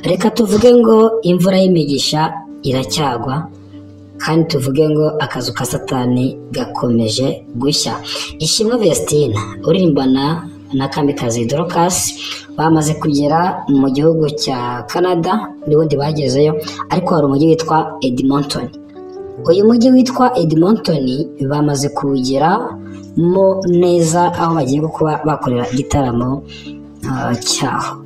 Reka tuvuge ngo imvura y'imigisha iracyagwa, kandi tuvuge ngo akazu ka Satani gakomeje gushya. Ishimwe Vestine uririmbana na Kamikazi Dorcas bamaze kugera mu gihugu cya Canada, n'ubundi bagezeyo, ariko hari umujyi witwa Edmonton. Uyu mujyi witwa Edmonton bamaze kuwugeramo neza, aho bagiye kuba bakorera igitaramo cyaho.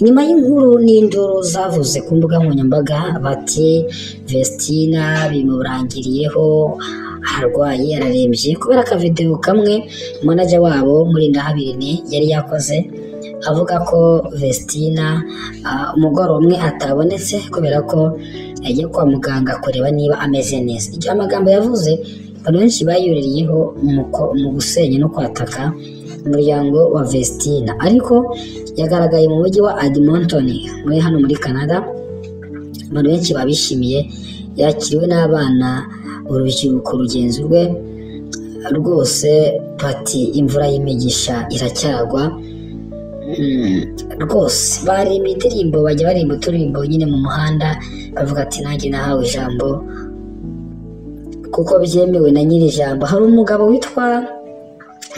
Nyuma y'inkuru n'induru zavuze ku mbuga nkoranyambaga bati Vestina bimurangiriyeho, ararwaye, ararembye, kubera akavidewo kamwe manager wabo Murindahabi yari yakoze avuga ko Vestina umugoroba umwe atabonetse kubera ko yagiye kwa muganga kureba niba ameze neza. Icyo amagambo yavuze abantu benshi bayuririyeho mu gusenya no kwataka umuryango wa Vestina, ariko yagaragaye mu mujyi wa Edmonton muri hano muri Canada. Abantu benshi babishimiye, yakiriwe n'abana, urubyiruko rugenzi rwe rwose, bati imvura y'imigisha iracyagwa. Rwose baririmba indirimbo, bajya baririmba uturirimbo nyine mu muhanda, bavuga ati nanjye nahawe ijambo kuko byemewe na nyiri ijambo. Hari umugabo witwa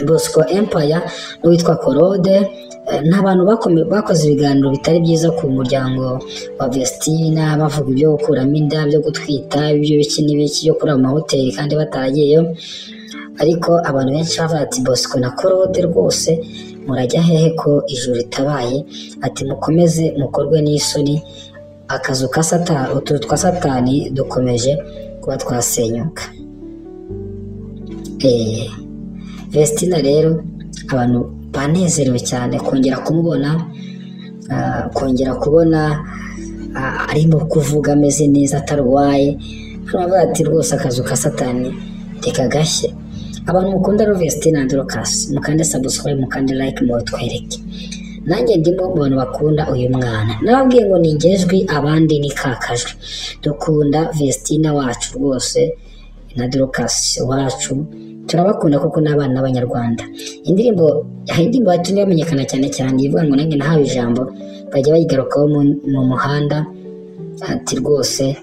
Bosco Empire n'uwitwa Korode, n'abantu bakoze ibiganiro bitari byiza ku muryango wa Vestina, bavuga ibyo gukuramo inda, byo gutwita, ibyo biki n'ibiki, byo kurara mu mahoteli kandi bataragiyeyo. Ariko abantu benshi bavuga ati Bosco na Korode rwose murajya hehe ko ijuru ritabaye, ati mukomeze mukorwe n'isoni, akazu ka Satani, utuzu twa Satani dukomeje kuba twasenyuka. Vestina rero abantu banezerewe cyane kongera kumubona, kongera kubona arimo kuvuga ameze neza atarwaye. Baravuga ati rwose akazu ka Satani reka gashye. Abantu mukunda Vestina na Dorcas, mukande subscribe, mukande like, mutwereke. Nanjye ndimo mu bantu bakunda uyu mwana, nababwiye ngo ningejwi abandi ni kakajwi. Dukunda Vestina wacu rwose na Dorcas wacu, turabakunda kuko n'abana b'Abanyarwanda. Indirimbo yatumye bamenyekana cyane cyane ivuga ngo nanjye nahawe ijambo, bajya bayigarukaho mu muhanda, ati rwose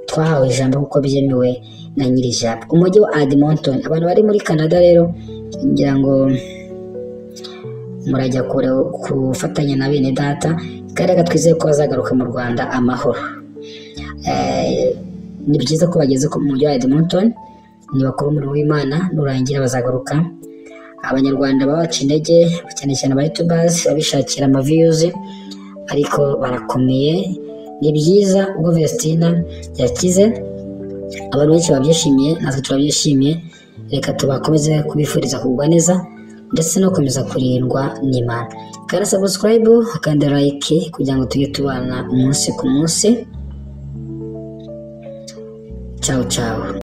twahawe ijambo kuko byemewe na nyiri ijambo. Umujyi wa Edmonton, abantu bari muri Canada rero ngira ngo murajya kure kufatanya na bene data, kandi reka twizeye ko bazagaruka mu Rwanda amahoro. Ni byiza ko bageze ku mujyi wa Edmonton, nibakora umurimo w'Imana nurangira bazagaruka. Abanyarwanda babaca intege cyane cyane aba YouTubers babishakira ama views, ariko barakomeye. Ni byiza ubwo Vestina yakize, abantu benshi babyishimiye, natwe turabyishimiye. Reka tubakomeze kubifuriza kugwa neza ndetse no gukomeza kurindwa n'Imana. Kandi subscribe, kandi like kugira ngo tujye tubana umunsi ku munsi. Ciao ciao.